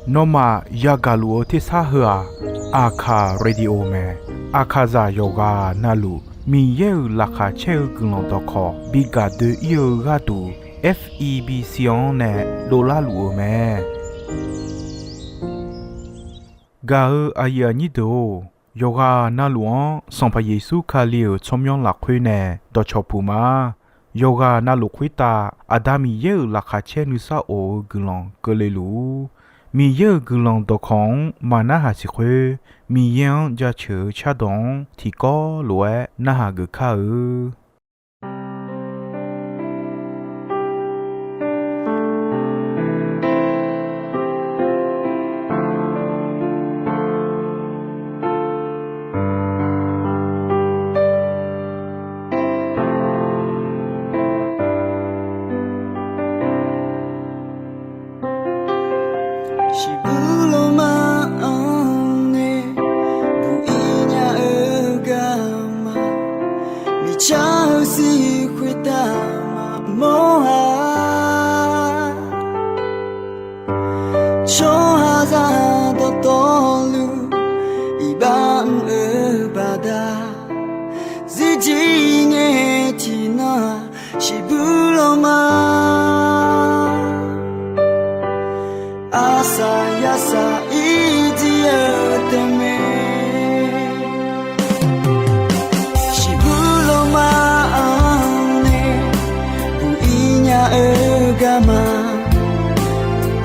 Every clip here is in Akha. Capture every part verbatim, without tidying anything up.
Nawmaf yagaq luf-eu tersar heu-aq, Aqkaq Radio mae. Aqkaqzaq yawqghaq navluf Miqyaer-euq laqkhaq caer-eu guiqlanq dawqkawq bi gaq doe-ir-eu gharduq, F E B C-anr nae dovlar luf-euq mae. Gaq-eu aqyuif aqnyir deuq-or, yawqghaq navluf-anr Sanqpaq Yeqsur Kali-euq tsawrmyanr lafkhoer nae dawqcawq puq ma. Yawqghaq navluf khoertav Aqda Miqyaer-euq laqkhaq caer nuisar of-eu guiqlanq keuvle luf-ur. Miqyaer-euq guiqlanq dawqkawq-anr maqnarhaq siq khoer, Miqyaer-anr jaceuq-eu cardawq-anr tiqkawv lof-aer narhaq geuf kar-eu. Shiqbuq lawma-anr nae buq-ir nya-eu garma, miqcar-eu sir khoertav maqmawr-a. Tsawrhaqzaq dawqtawvluf iqbax mr-eu baqda, zirjir ngae tiqnan-aq shiqbuq lawma. Arsaq yarsaq irjir-eu taef mae. Shiqbuq lawma-anr nae buq-ir nya-eu garma,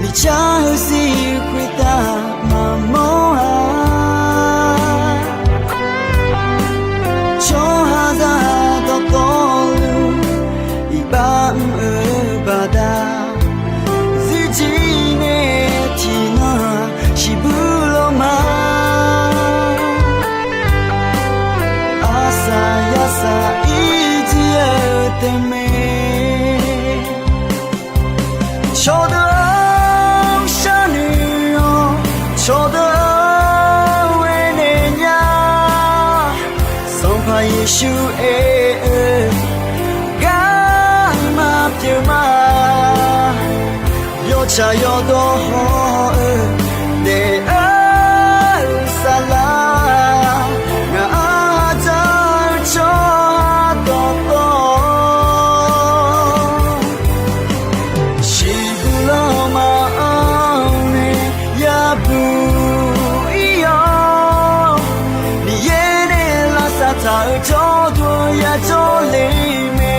miqcar-eu sir khoertav maqmawr-a. Tsawrhaqzaq dawqtawvluf iqbax mr-eu baqda, zirjir ngae tiqnan-aq shiqbuq lawma. Arsaq yarsaq irjir-eu taef mae. Cawqdeuq-anr sharnoeq-awr, cawqdeuq-anr aernaeq nya. Sanqpaq Yeqsur aer-eu garma pyeuf ma. Yawtsaq yawdawr haw-eu daef-eu saflar, ngaq-anr dzaq-eu tsawrhaq dawqtawv, shiqbuq lawma-anr nae yabuq ir-awr, Miqyaer nae lavsav taq-euq jawrduq yajawr le mae.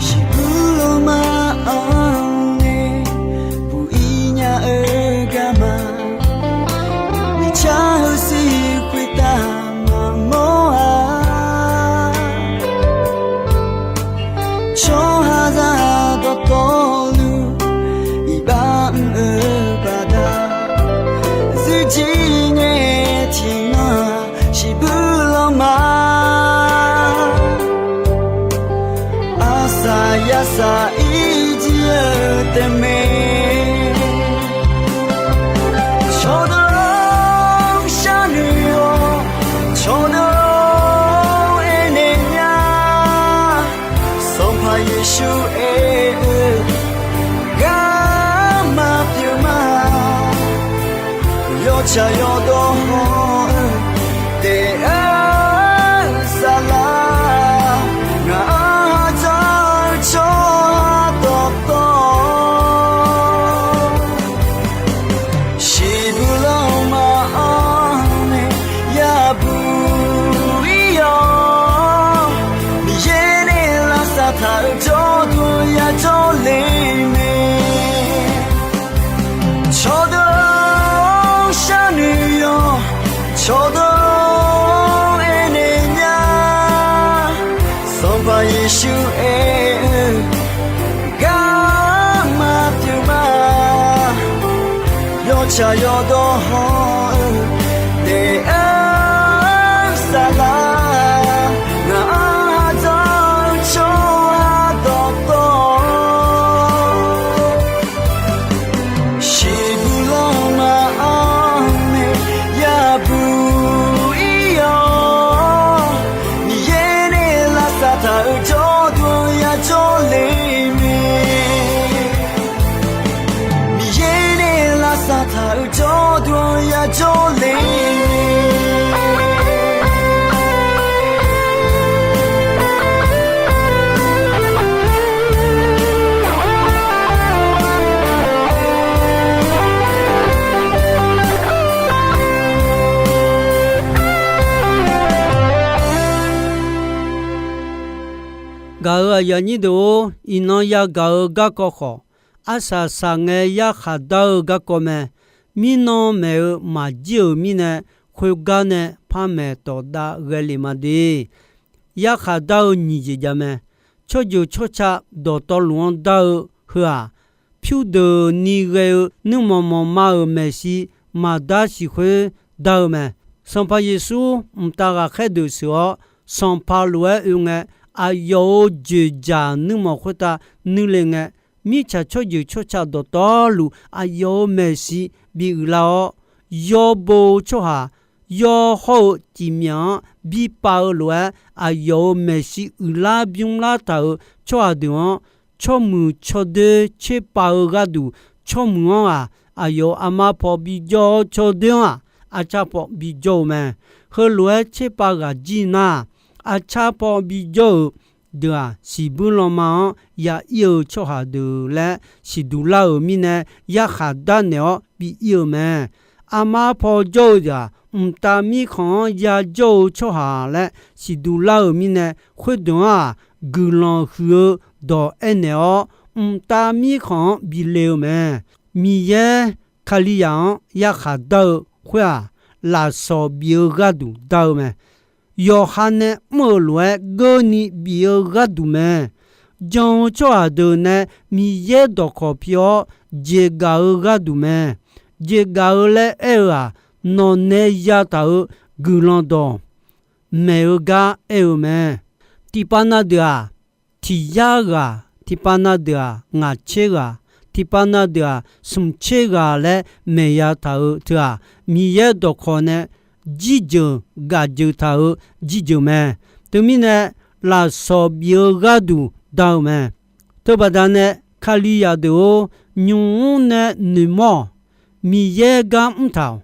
Shiqbuq lawma-anr nae buq-ir nya-eu garma, miqcar-eu sir khoertav maqmawr-a. Tsawrhaqzaq dawqtawvluf iqbax mr-eu baqda, zirjir ngae tiqnan-aq shiqbuq lawma. Arsaq yarsaq irjir-eu taef mae. Cawqdeuq-anr sharnoeq-awr, cawqdeuq-anr aernaeq nya. Sanqpaq Yeqsur aer-eu garma pyeuf ma. Yawtsaq yawdawr haw-eu daef-eu saflar, ngaq-anr dzaq-eu tsawrhaq dawqtawv, shiqbuq lawma-anr nae yabuq ir-awr, Miqyaer nae lavsav taq-euq jawrduq yajawr le mae. Cawqdeuq-anr sharnoeq-awr, Shaqyawf dawq hawr-eu taef-aer saflar, ngaq-anr ha dzanr-eu tsawrhaq dawqtawvluf, shiqbuq lanma-anr nae yabuq ir-awr, Miqyaer nae lavsav taq-euq jawrduq-anr yajawr le mae. Miqyaer nae lavsav taq-euq jawrduq-anr yajawr le. Gaq-euq aqyuif aqnyir deuq-or, iqnan yagaq-eu garkawv khawf, arsaq saqngae yarkhaq dar-eu garkawv mae. Mirnan maeq-eu maqjir-euq mirnae, khoergar nae par maeq tawf dav ghae le ma de. Yarkhaq dar-eu nyiq jeq jav mae. Tsawrjeuq tsawrca dawqtawvluf-anr dar-eu heu-aq, pyurdeuqni ghae-eu nuirmanq manqma-euq maeqshi maqdar siq khoer dar-eu mae. Sanqpaq Yeqsur mqtav ghaqkhaer deuq sheuq-awr, sanqpaq lof-aer oe ngae, aqyawf-euq joeqjaq nuirmanq khoertav nuir le ngae, mirtsaq tsawrjeuq tsawrca dawqtawvluf aqyawf-euq maeqshi bi uiqlar-awr, yawbo-eu tsawrhaq, yawhawr-eu cifmyaq-anr bipav-eu lof-aer, aqyawf-euq maeqshi uiqlar bymrlar taq-euq tsawrhaq deuq-anr, tsawrmuiq tsawrdoer tserpav-eu gharduq, tsawrmuiq-anr-aq, aqyawf-euq armar paw bijawr-awr, tsawrdoer-anr-aq, arcar paw bijawr-eu mae. Heulof-aer tserpav ghaq jir nar, arcar paw bijawr-euq deuq-aq, siqbuir lanma-anr ya ir-eu tsawrhaq deuq laer siqduq lar-euq mirnae, yarkhaq darnaeq-awr bi ir-eu mae. Armar paw jawr-eu deuq-aq, mqtav mirkhanq-anr yajawr-eu tsawrhaq laer siqduq lar-euq mirnae, khoerdeuq-anr-aq, guiqlanq huiq-eu dawq aernaeq-awr, mqtav mirkhanq-anr bi le-eu mae. Miqyaer Kalizaq-anr yarkhaq dar-eu khoer-aq, lafsawq bif-eu gharduq dar-eu mae. Yawqha nae mr-euq lof-aer geurni bif-eu gharduq mae. Jan-eu tsawrhaq deuq nae Miqyaer dawqkawq pi-awr jeqgaq-eu gharduq mae. Jeqgaq-eu laer aer-eu-aq, nawq nae yataq-euq guiqlanq dawq maeq-eu gar aer-eu mae. Tiqpav na deuq-aq, tiq yar ghaq, tiqpav na deuq-aq, ngaq tser ghaq, tiqpav na deuq-aq, smq tser ghaq laer maeq yataq-eu teu-aq, Miqyaer dawqkawq nae jirjeuq gaqjeuq taq-euq jirjeuq mae. Teumirnae, lafsawq bif-eu gharduq dar-eu mae. Teubaqda nae, Kalizaq deuq-or, nymq-mr nae noeqmawr-awq. Miqyaer gar mr taq-awq.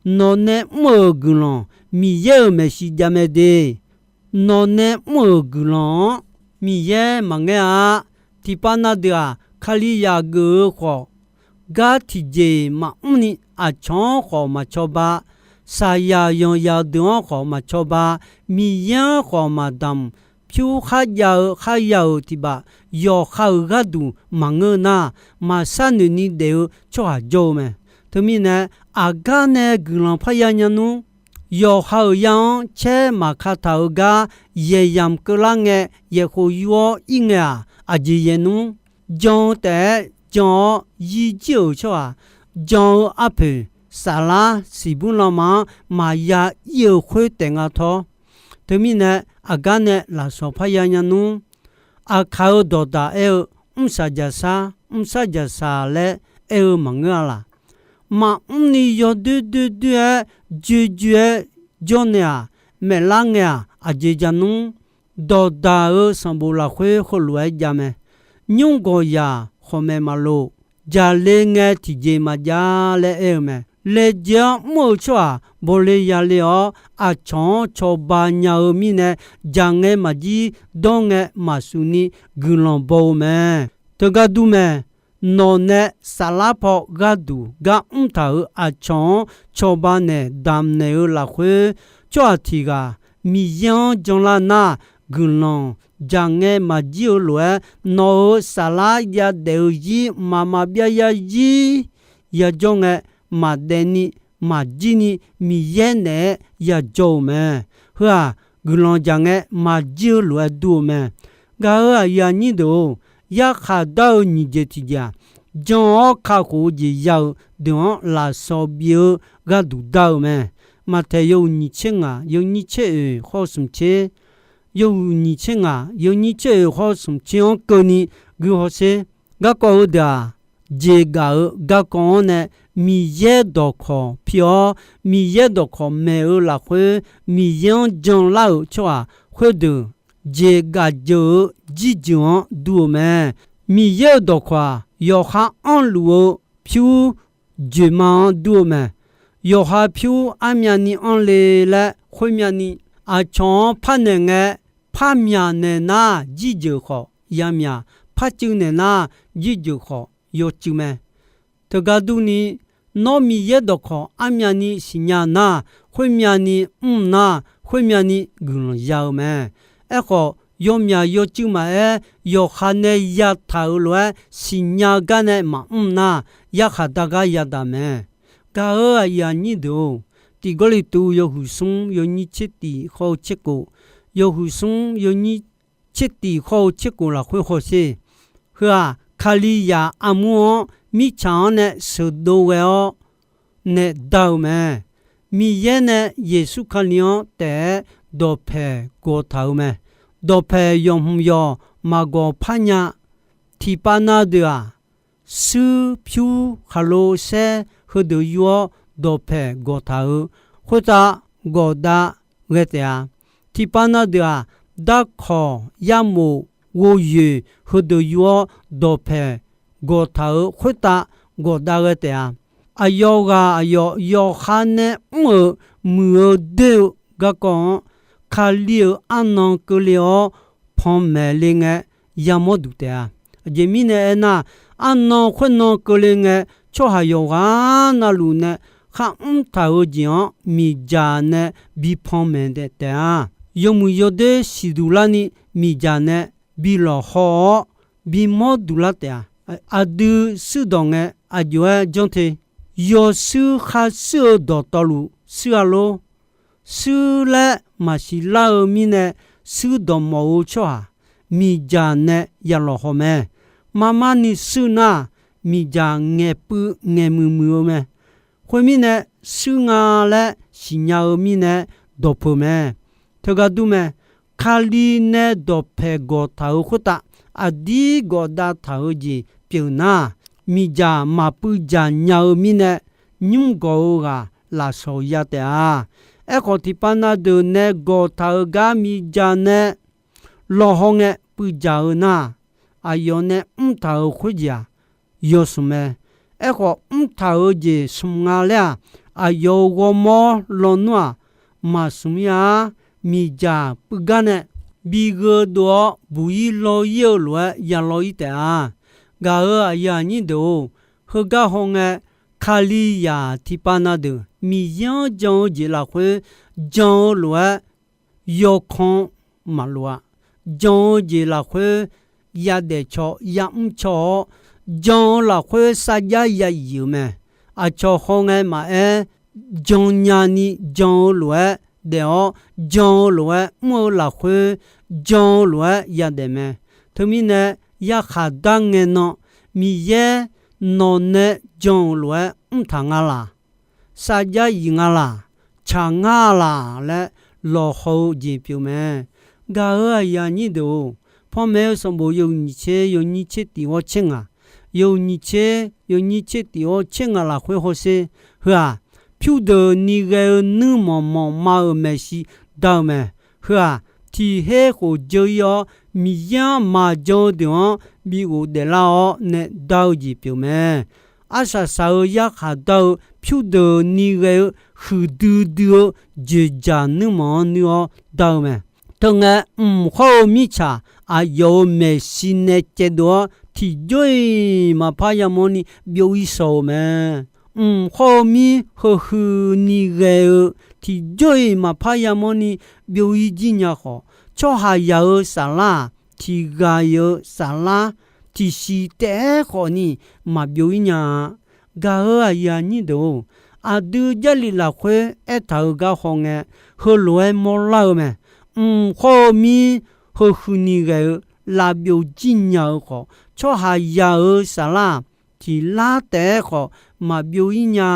Nawq nae mr-euq guiqlanq, Miqyaer-euq maeqshi jav mae de. Nawq nae mr-euq guiqlanq-anr Miqyaer maqngaer-a. Tiqpav na deuq-aq, Kalizaq geuf-eu khawf, gar tiqjeq maqmr ni aqcawq-anr khawf maqcawba, saqyaq yanqyaq deuq-anr khawf maqcawba, Miqyaer-anr khawf maqdamq, pyur kharjav-eu kharya-euq tiq baf, yawqha-euq gharduq maqngeur nar, maqsar noeq ni daef-eu tsawrhaq jawr-eu mae. Teumirnae, aqgar nae guiqlanq parya nya nmr. Yawqha-euq yar-anr caer maqka taq-eu gar yaeqyamq keuvlar ngae, yaeqkhof yur-awr ir ngae-aq, aqjeq yaeq nmr. Jan-eu taef-aer jan-awr yir jir-euq tsawrhaq, jan-eu arpoeq saflar siqbur lanma-anr maqya ir-eu khoer taef nga tawr. Teumirnae, aqgar nae lafsawq parya nya nmr. Aqkaq-euq dawqdaq aer-eu, mrsaq jaqsar, mrsar jaqsaq laer aer-eu maqngeur-a laq. Maqmr ni yawdoer doer doer-aer, joe joe-aer jawr nae-aq, maeflar ngae-aq, aqjeq ja nmr. Dawqdaq-euq sanqbof lafkhoer heulof-aer jav mae. Nymr gawqyaq khawqmae maqlof, jaqle ngae tiqjeq maqjav laer aer-eu mae. Laejae-anr mr-eu tsawrhaq bawle yale-awr, aqcawq-anr cawba nya-eu mirnae, jaq ngae maqjir, dawr ngae maqsuf ni guiqlanq baw-eu mae. Teugar dur mae. Nawq nae saflar paw gharduq gar mr taq-euq aqcawq-anr cawba naeq damq naeq-eu lafkhoer, tsawrhaq tiq ghaq Miqyaer-anr janlar nar, guiqlanq jaq ngae maqjir-eu lof-aer, nawq-euq saflar yadaef-eu zir mqmaq maqbyav yarzir yajawr ngae, maqdaef ni maqjir ni Miqyaer naeq-aer yajawr-eu mae. Heu-aq, guiqlanq jaq ngae maqjir-eu lof-aer dur-eu mae. Gaq-euq aqyuif aqnyir deuq-or, yarkhaq dar-eu nyiq jeq tiq jeq-aq, jan-awr kakhof-eu jeq ya-euq deuq-anr lafsawq bif-eu gharduq dar-eu mae. Maqtaeq yawhuiq nyiq tser ngaq, yawnyir tser oeq khawr-eu smq tser, yawhuiq nyiq tser ngaq, yawnyir tser oeq khawr-eu smq tser-anr keuvni guihaw sher. Garkawv heudeuq-aq, jeqgaf-eu garkawv-anr nae Miqyaer dawqkawq pi-awr, Miqyaer dawqkawq maeq-eu lafkhoer Miqyaer-anr janlar-euq tsawrhaq khoerdeuq jeqgaf jeuq-eu jirjeuq-anr dur-eu mae. Miqyaer-euq dawqkawq-aq, yawqha anrluf-eu pyur joeqma-anr dur-eu mae. Yawqha pyur armyavni anr le laer khoermyavni aqcawq-anr parnaeq ngae, parmyaq naeq nar jirjeuq khawf yamyaq, parcuiv naeq nar jirjeuq khawf yawcuiv mae. Teugar durni, nawr Miqyaer dawqkawq armyavni siqnya nar, khoermyavni mr nar, khoermyavni guiqlanq ya-eu mae. Aerkhawf, yawmyaq yawcuiv maqaer, yawqha nae yataq-euq lof-aer siqnya gar nae maqmr nar, yarkhaq dar gar yadaq mae. Gaq-euq aqyuif aqnyir deuq-or, Tiq Gawrliqtu yawhuiq smr yawnyir tser tiq khawr-eu tser kof, yawhuiq smr yawnyir tser tiq khawr-eu tser kof lafkhoer hawsher. Heu-aq, Kalizaq armur-anr mirtsaq-anr nae sheuqdov ghae-awr nae dar-eu mae. Miqyaer nae Yeqsur Kali-anr taef-aer dawqpaeq gawqtaq-eu mae. Dawqpaeq yawqhmq yawq maqgawq parnya. Tiqpav na deuq-aq, shuir pyur khaqlo saer heudeuq yur-awr dawqpaeq gawqtaq-eu khoertav gawqdav ghae taef-a. Tiqpav na deuq-aq, darkawq yarmof ghovyoeq heudeuq yur-awr dawqpaeq gawqtaq-eu khoertav gawqdav ghae taef-a. Aqyawf ghaq aqyawf yawqha nae mr-euq muiq-eu doer-eu garkawv-anr, Kali-euq arnan keuvle-awr panmaeq le ngae yamawr duq taef-a. Aqjeq mirnae aernar, arnan khoernan keuvle ngae, tsawrhaq yawqghaq navluf nae kharmr taq-eu jeq-anr miqdzaq nae bi panmaeq taef-a. Yawmuiq yawdoer siqduq larni miqdzaq nae bi lawqhaw-awr bimawr duq lar taef-a. Aqdui shuir dawq ngae aqjox-aer janr te. Yawshuir kharshuir-eu dawqtawvluf shuir-a lor. Shuir laer maqsiq lar-eu mirnae, shuir dawqmawf-eu tsawrhaq miqdzaq nae ya lawqhaw mae. Marmarni shuir nar, miqdzaq ngaeqpuiv ngaeqmuiq muiq-eu mae. Khoermirnae, shuir nga laer siqnya-eu mirnae dawqpeuq mae. Teugar dur mae. Kali nae dawqpaeq gawqtaq-euq khoertav aqdir gawqdav taq-eu jeq pyeuf nar, miqdzaq maqpuiv dzaq nya-eu mirnae, nymr gawq-eu ghaq lafsawq ya taef-a. Aerkhawf, tiqpav na deuq nae gawqtaq-euq gar miqdzaq nae lawqhaw ngae puiv dzaq-eu nar, aqyawf nae mr taq-euq khoerjeq-aq, yawsmq mae. Aerkhawf, mr taq-euq jeq smq nga laer-aq, aqyawf-euq ghawrmawr lawnmr-aq, maqsmq-ir-a. Miqdzaq puiv gar nae bi gheudov-awr buq-ir lawr-ir-eu lof-aer ya lawr-ir taef-a. Gaq-euq aqyuif aqnyir deuq-or, heugar hawngae, Kalizaq tiqpav na deuq Miqyaer-anr jan-eu jeq lafkhoer jan-eu lof-aer yawkan maqlof-a. Jan-eu jeq lafkhoer yadaef caw yamr caw-awr, jan-eu lafkhoer sarjax ya yif-euq mae. Aqcawq hawngae maqaer, jan nyani jan-eu lof-aer daef-awr, jan-eu lof-aer mr-eu lafkhoer, jan-eu lof-aer yadaef mae. Teumirnae, yarkhaq dar ngae nan, Miqyaer nawq nae jan-euq lof-aer mr taq nga laq, sarjax yif nga laq, tsaq nga laq laer lawqhaw-eu jeq pyeuf mae. Gaq-euq aqyuif aqnyir deuq-or, panmaeq-eu sanqbof yawhuiq nyiq tser yawnyir tser tiq ghawr tser ngaq, yawhuiq nyiq tser yawnyir tser tiq ghawr tser ngaq lafkhoer hawsher. Heu-aq, pyurdeuqni ghae-eu nuirmanq manqma-euq maeqshi dar-eu mae. Heu-aq, tiq her khof dzeur-ir-awr, Miqyaer-anr maqjan-eu deuq-anr bi ghofdaef lar-awr nae dar-eu jeq pyeuf mae. Arsaq saq-eu yarkhaq dar-eu pyurdeuqni ghae-eu huiqdui dui-eu joeqjaq nuirmanq-anr nuir-awr dar-eu mae. Teungae, mq khawr-eu mirtsaq aqyawf-euq maeqshi nae caevdov-awr, tiqjawr-iq maqpar yamawrni byov-ir shaw-eu mae. Mq khawr-eu mir heuhuini ghae-eu tiqjawr-iq maqpar yamawrni byov-ir jir nya khawf, tsawrhaqzaq-euq saflar-aq, tiqghaq-iq-eu saflar tiqsiq taef-aer khawfni maqbyov-ir nya-a. Gaq-euq aqyuif aqnyir deuq-or, aqdui Jarlif lafkhoer aertaq-euq gar hawngae, heulof-aer mawrlar-eu mae. Mq khawr-eu mir heuhuini ghae-eu lavbyov jir nya-eu khawf, tsawrhaqzaq-euq saflar-aq, tiq lar taef-aer khawf maqbyov-ir nya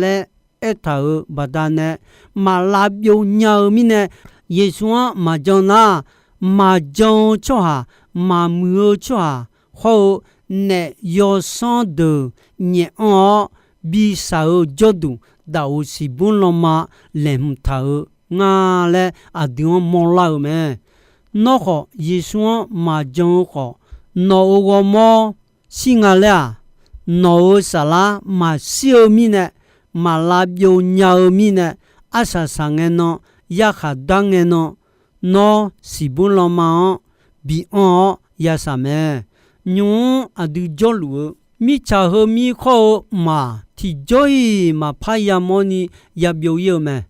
laer aertaq-euq baqdanae, maq lavbyov nya-eu mirnae, Yeqsur-anr maqjan nar, maqjan-eu tsawrhaq, maqmuiq-eu tsawrhaq hawr-eu naef yawsanr deuq nyaef anr-awr, bishaq-eu jawrduq daqoq siqbur lanma laeqhmq taq-eu nga laer aqdui-anr mawrlar-eu mae. Nawr khawf, Yeqsur-anr maqjan-eu khawf, nawq-euq ghawrmawr shir nga laer-aq, nawq-euq saflar maqshir-eu mirnae, maq lavbyov nya-eu mirnae, arsaq saq ngae nan, yarkhaq dar ngae nan, nawr siqbur lanma-anr bi anr-awr yashaq mae. Nymq-mr aqdui jawrluf-eu mirtsaq heu mir khawr-eu maq tiqjawr-iq maqpar yamawrni yabyov-ir-eu mae.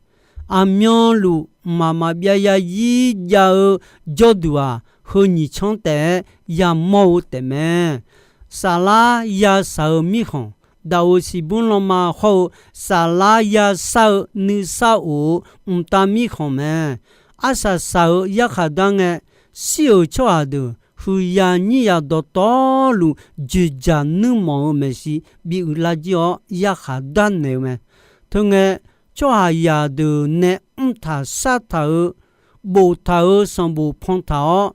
Aqmyanluf mqmaq maqbyav yazir jav-eu jawrduq-aq, heu nyiq tsanr taef-aer yamawr-eu taefmae. Saflar yashaq-euq mirkhanq, daqoq siqbur lanma hawr-eu saflar yashar-eu nuisar of-eu mqtav mirkhanq mae. Arsaq saq-euq yarkhaq dar ngae, shir-euq tsawrhaq deuq huiqya nyir ya dawqtawvluf dzoeqdzaq nuirmanq-eu maeqshi bi uiqlar jir-awr yarkhaq darnaeq-eu mae. Teungae, tsawrhaqzaq deuq nae mrtaq sartaq-eu, boftaq-euq sanqbof pantaq-awr,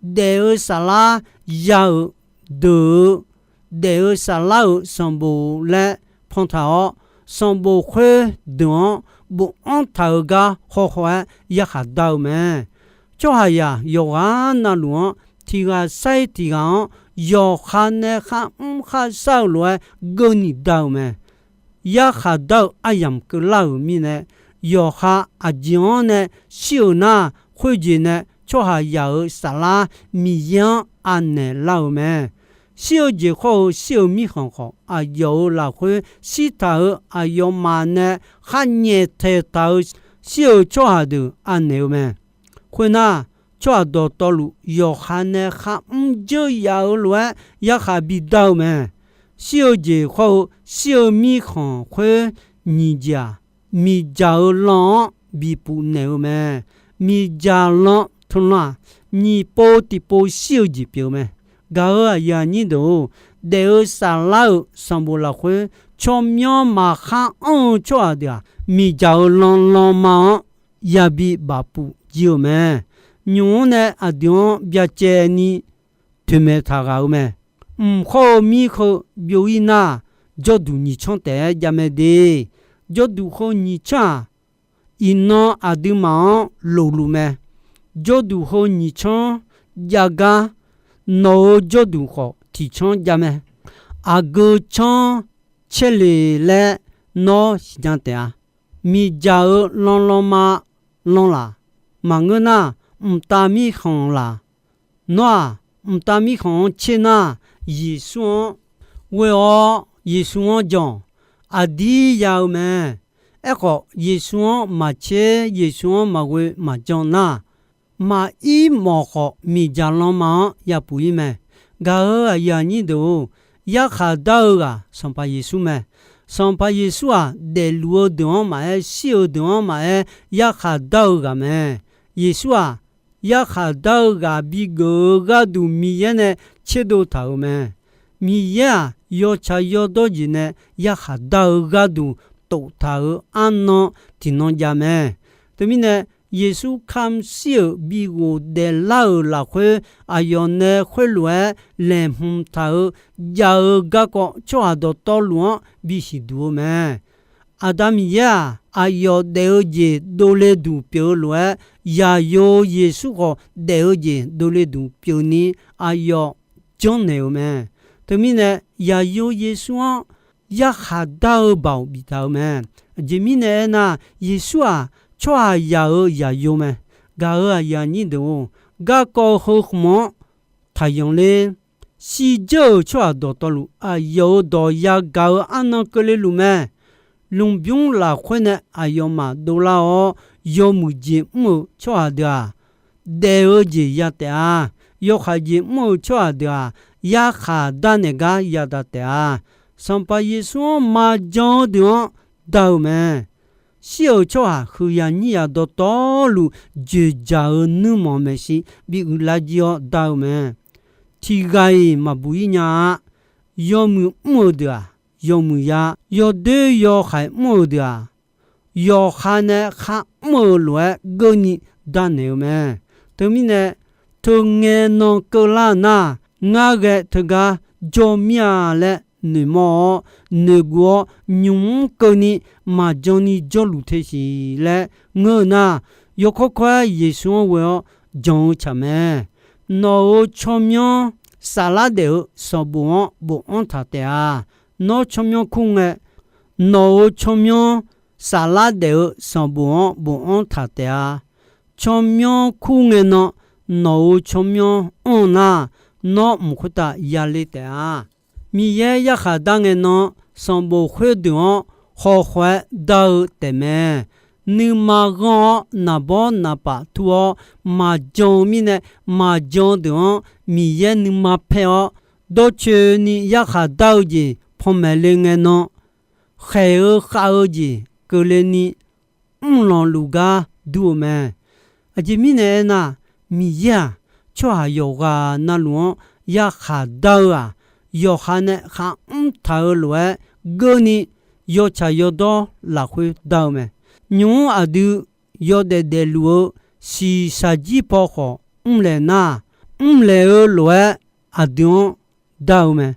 daef-eu saflar ya-euq deuq-eu, daef-eu saflar-euq sanqbof laer pantaq-awr, sanqbof khoer deuq-anr bofanr taq-eu gar hawhaw-aer yarkhaq dar-eu mae. Tsawrhaqzaq yawqghaq navluf-anr tiq ghaq sar-ir tiq ghaq-anr yawqha nae kharmr kharshar-eu lof-aer geuv ni dar-euq mae. Yarkhaq dar-eu aryamq keuvlar-euq mirnae, yawqha aqjeq-anr nae shir-euq nar, khoerjeq nae tsawrhaqzaq-euq saflar Miqyaer-anr anaeq lar-euq mae. Shir-eu jeq khawr-eu shir-eu mirkhanq khawf, aqyawf-euq lafkhoer shirtaq-euq aqyawfmaf nae khar nyaeftaeq taq-eu shir-euq tsawrhaq deuq anaeq-eu mae. Khoernar, tsawrhaq dawqtawvluf yawqha nae kharmr dzeur yaf-eu lof-aer yarkhaq bidar-eu mae. Shir-eu jeq khawr-eu shir-eu mirkhanq khoer nyiq jeq-aq, miqdzaq-eu lan-anr bipuf naeq-eu mae. Miqdzaq lan teulan-aq, nyiq pov tiqpov shir-eu jeq pyeuf-eu mae. Gaq-euq aqyuif aqnyir deuq-or, daef-eu saflar-euq sanqbof lafkhoer tsawrmyanr maqkhar anr-eu tsawrhaq deuq-aq, miqdzaq-eu lan lanma-anr yabi bafpuf jir-eu mae. Nymq-mr nae aqdui-anr byacaevni toeqmaeq taq ghaq-eu mae. Mq khawr-eu mir heu byov-ir nar, jawrduq nyiq tsanr taef-aer jav mae de. Jawrduq heu nyiq tsanr-aq, iqnan aqduimaf-anr lofluf mae. Jawrduq heu nyiq tsanr jav gar, nawq-euq jawrduq khawf tiq tsanr jav mae. Aqgeu tsanr caer le laer nawr siqnya taef-a. Miqdzaq-eu lan lanma lan laq. Maqngeur nar, mqtav mirkhanq laq. Nawr-aq, mqtav mirkhanq-anr tser nar, Yeqsur-anr ghoe-awr Yeqsur-anr jan-awq. Aqdir ya-eu mae. Aerkhawf, Yeqsur-anr maqtser, Yeqsur-anr maqghoe maqjan nar, maqir mawf khawf miqdzaq lanma-anr yapuf-ir mae. Gaq-euq aqyuif aqnyir deuq-or, yarkhaq dar-eu ghaq Sanqpaq Yeqsur mae. Sanqpaq Yeqsur-aq, daefluf-eu deuq-anr maqaer, shir-eu deuq-anr maqaer, yarkhaq dar-eu ghaq mae. Yeqsur-aq, yarkhaq dar-eu ghaq bigeuf-eu gharduq Miqyaer nae tserdov taq-euq mae. Miqyaer-aq, yawtsaq yawdawr jeq nae yarkhaq dar-eu gharduq toftaq-euq arnan tiqnan jav mae. Teumirnae, Yeqsur kamq shir-euq bi ghofdaef lar-euq lafkhoer, aqyawf nae khoerlof-aer laeqhmq taq-euq jav-eu garkawv tsawrhaq dawqtawvluf-anr bisiq duq-eu mae. Aqda Miqyaer-aq, aqyawf daef-eu jeq dovle duq pyeuf-eu lof-aer, Zaqyo Yeqsur khawf daef-eu jeq dovle duq pyeufni aqyawf janrnaeq-euq mae. Teumirnae, Zaqyo Yeqsur-anr yarkhaq dar-eu baoq biftaq-euq mae. Aqjeq mirnae aernar, Yeqsur-aq, tsawrhaqzaq-euq Zaqyo mae. Gaq-euq aqyuif aqnyir deuq-or, garkawv heu khmq-anr taqyanq ler. Shirdzeur-euq tsawrhaq dawqtawvluf, aqyawf-euq dawq yagaq-eu arnan keuvle luf mae. Lmqbymr lafkhoer nae aqyawfmaf dovlar-awr, yawmuiq jeq mr-euq tsawrhaq deuq-aq, daef-eu jeq ya taef-a. Yawkhav jeq mr-euq tsawrhaq deuq-aq, yarkhaq darnaeq gar yadaq taef-a. Sanqpaq Yeqsur-anr maqjan-eu deuq-anr dar-eu mae. Shir-euq tsawrhaq huiqyaq nyir yaq dawqtawvluf dzoeqdzaq-eu nuirmanq maeqshi bi uiqlar jir-awr dar-eu mae. Tiq ghaq-iq maqbuq-ir nya-a. yawmuiq mr-eu deuq-aq, yawmuiq ya, yawdoer yawhaiq mr-eu deuq-aq, yawqha nae kharmr-eu lof-aer geurni danaeq-eu mae. Teumirnae, teungae nan keuvlar nar, ngar ghae teugar jawr mir-a laer noeqmawr-awr noeqguv-awr, nymq mr keuvni maqjan ni jawrluf te siq laer ngeur-eu nar, yawkawr kawr-aer Yeqsur-anr ghoe-awr jan-eu tsaq mae. Nawq-euq tsawrmyanr saflar daef-eu sanqbof-anr bofanr taq taef-a. Nawr tsawrmyanr kur ngae, nawq-euq tsawrmyanr saflar daef-eu sanqbof-anr bofanr taq taef-a. Tsawrmyanr kur ngae nan, nawq-euq tsawrmyanr anr nar, nawr mq khoertav yale taef-a. Miqyaer yarkhaq dar ngae nan, sanqbof khoerdeuq-anr khawkhaw-aer dar-eu taefmae. Nuima ghanr-awr naqbawr naqpaf tur-awr maqjan-eu mirnae, maqjan deuq-anr Miqyaer nuima paer-awr, dawrcoeni yarkhaq dar-eu jeq panmaeq le ngae nan, khaeq-eu khav-eu jeq keuvle ni mrlanq luf gar dur-eu mae. Aqjeq mirnae aernar, Miqyaer-aq, tsawrhaq yawqghaq navluf-anr yarkhaq dar-eu-aq, yawqha nae kharmr taq-eu lof-aer geurni yawtsaq yawdawr lafkhoer dar-eu mae. Nymq-mr aqdui yawdaef daefluf-eu shiqshaq jir paw khawf mrlaeq nar, mrlaeq-eu lof-aer aqdui-anr dar-eu mae.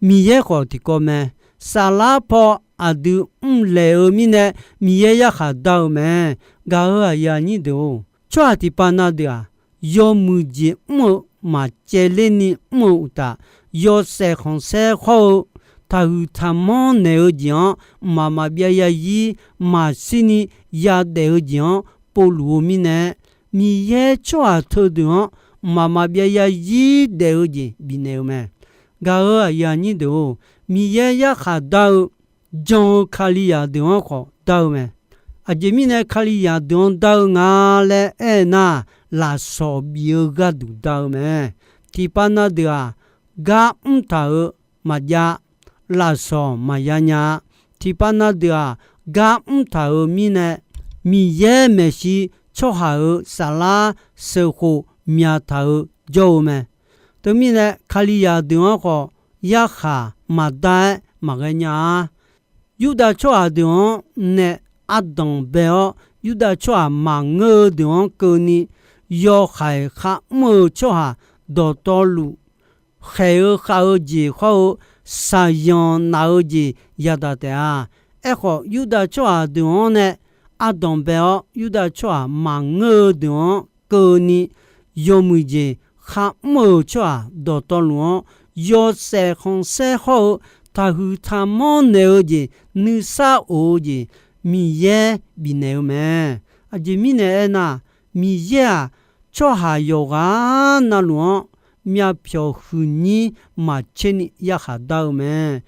Miqyaer khawf tiqkawv mae. Saflar paw aqdui mrlaeq-eu mirnae, Miqyaer yarkhaq dar-eu mae. Gaq-euq aqyuif aqnyir deuq-or, tsawrhaq tiqpav na deuq-aq, yawmuiq jeq mr-eu maqcaevler ni mr-eu uqtaf, yawshaef khanqsaer hawr-eu taqhuiq taqmanr naeq-eu jeq-anr mqmaq maqbyav yazir maqshir ni yadaef-eu jeq-anr povluf-eu mirnae, Miqyaer tsawrhaq teudeuq-anr mqmaq maqbyav yazir daef-eu jeq bifnaeq-eu mae. Gaq-euq aqyuif aqnyir deuq-or, Miqyaer yarkhaq dar-eu jan-eu Kalizaq deuq-anr khawf dar-eu mae. Aqjeq mirnae Kalizaq deuq-anr dar-eu nga laer aernar, lafsawq bif-eu gharduq dar-eu mae. Tiqpav na deuq-aq, gar mr taq-euq maqjav, lafsawq maqya nya-a. Tiqpav na deuq-aq, gar mr taq-euq mirnae, Miqyaer maeqshi tsawrhaq-euq saflar sheuqkhof myaq taq-eu jawr-eu mae. Teumirnae Kalizaq deuq-anr khawf yarkhaq maqdar-aer maqghae nya-a. Yurdav tsawrhaq deuq-anr nae ardanq bae-awr, Yurdav tsawrhaq maqngeur-eu deuq-anr keuvni, yawhaiq kharmr-eu tsawrhaq dawqtawvluf, khaeq-eu khav-eu jeq hawr-eu, shaqzanq naf-eu jeq yadaq taef-a. Aerkhawf, Yurdav tsawrhaq deuq-anr nae ardanq bae-awr, Yurdav tsawrhaq maqngeur-eu deuq-anr keuvni, yawmuiq jeq kharmr-euq tsawrhaq dawqtawvluf-anr yawshaef khanqsaer hawr-eu taqhuiq taqmanr naeq-eu jeq, nuisar of-eu jeq, Miqyaer bifnaeq-eu mae. Aqjeq mirnae aernar, Miqyaer-aq, tsawrhaq yawqghaq navluf-anr myavpyawq huiqnyir maqtser ni yarkhaq dar-eu mae.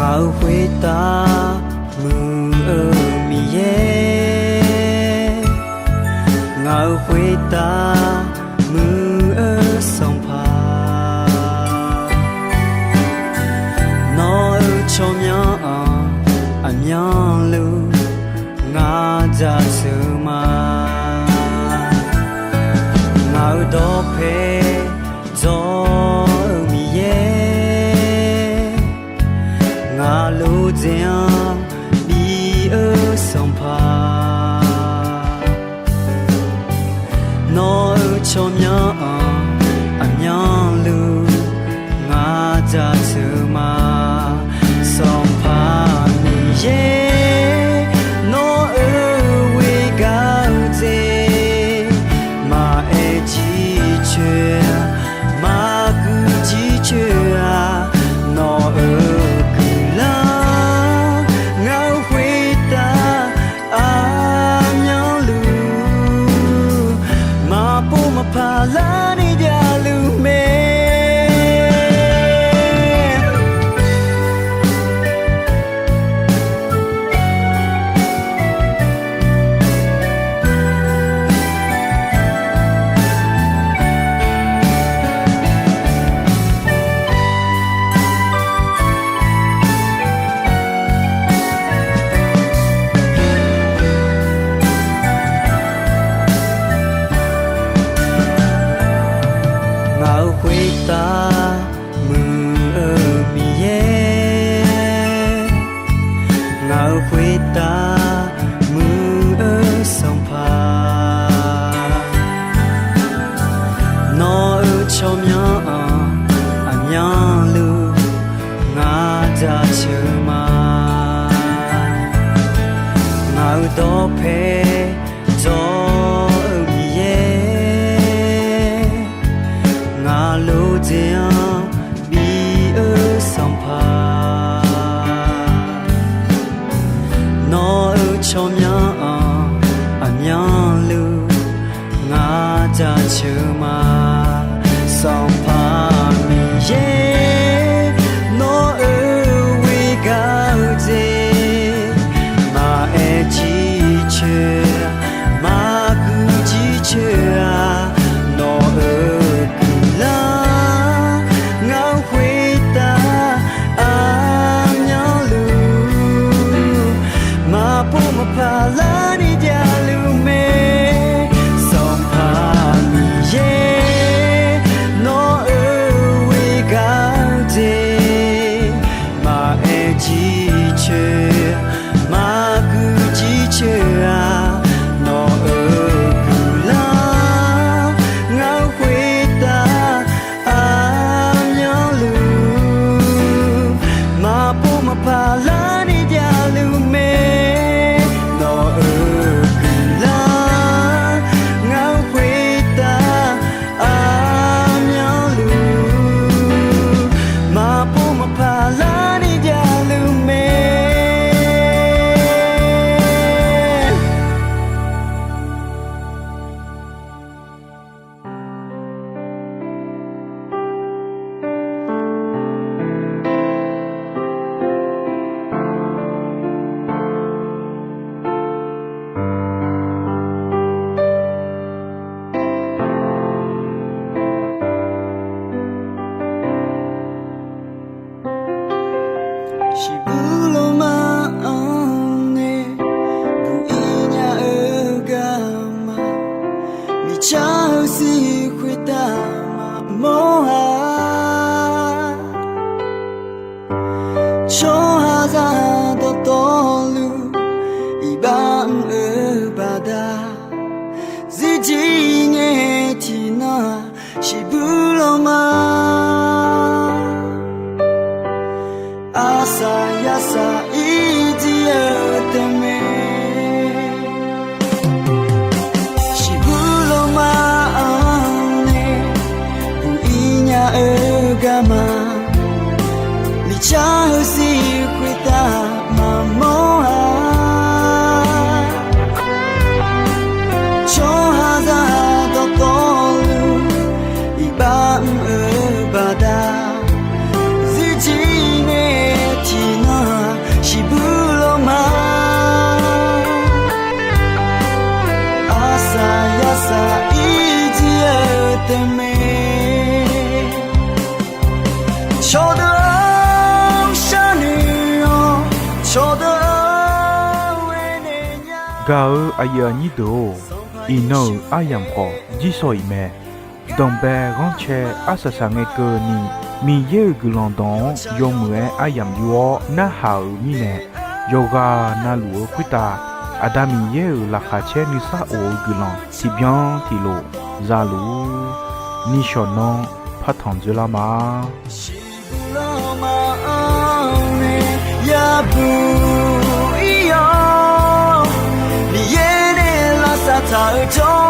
Ngaq-euq khoertav muiq-eu Miqyaer, ngaq-euq khoertav muiq-eu Sanqpaq, nawq-euq tsawrmyanr-anr aqmyanluf ngar jaceuq ma. Ngaq-euq dawqpae dzawr-eu Miqyaer, ngaq lof dzaeq-anr bi-eu Sanqpaq, nawq-euq tsawrmyanr-anr aqmyanluf ngar jaceuq ma. Sanqpaq Miqyaer, nawq-euq ghoer gar-eu dzaeq, maqaer jircoer-a, maqguiq jircoer-a, nawq-euq guiqlanq ngaq-euq khoertav aqmyanluf maqpov maqpar ceuq ma. Sanqpaq Miqyaer, nawr-euq ghoer gar-eu jeq, maqaer jircoer, maqguq jircoer-aq, nawq-euq guiqlanq ngar-anr khoertav aqmyanluf, maqpov maqpar larni javluf mae. Sanqpaq Miqyaer, nawr-euq ghoer gar-eu jeq, maqaer jircoer, maqguq jircoer-aq, nawq-euq guiqlanq ngar-anr khoertav aqmyanluf, maqpov maqpar larni javluf mae. Nawq-euq guiqlanq ngar-anr khoertav aqmyanluf, maqpov maqpar larni javluf mae. Shiqbuq lawma-anr nae buq-ir nya-eu garma, miqcar-eu zir khoertav maqmawr-a. Tsawrhaqzaq dawqtawvluf iqbax mr-eu baqda, zirjir ngae tiqnan-aq, shiqbuq lawma, arsaq yarsaq ir jir-eu taefmae. Shiqbuq lawma-anr nae buq-ir nya-eu garma, miqcar-eu zir khoertav maqmawr-a. Tsawrhaqzaq dawqtawvluf iqbax mr-eu baqda, zirjir ngae tiqnan-aq, shiqbuq lawma, arsaq yarsaq ir jir-eu taefmae. Cawqdeuq-or, sharnoeq-awr, cawqdeuq-or, aernaeq nya. Gaq-eu aqyuif aqnyir deuq-or, iqnan-euq aryamq khawf jirsawq iq mae. Danqbae ghanrcae arsaq saq ngae keuvni, Miqyaer-euq guiqlanq dawq-anr yawmuiq-aer aryamq yur-awr narhaq-euq mirnae, yawqghaq navluf-eu khoertav, Aqda Miqyaer-euq laqkhaq caer nuisar of-eu guiqlanq tiqbyan tiqlof zaluf-ur. Nishawq nanr partanq dzoerlar ma. Yabuq ir-awr, Miqyaer nae lavsav taq-eu jawr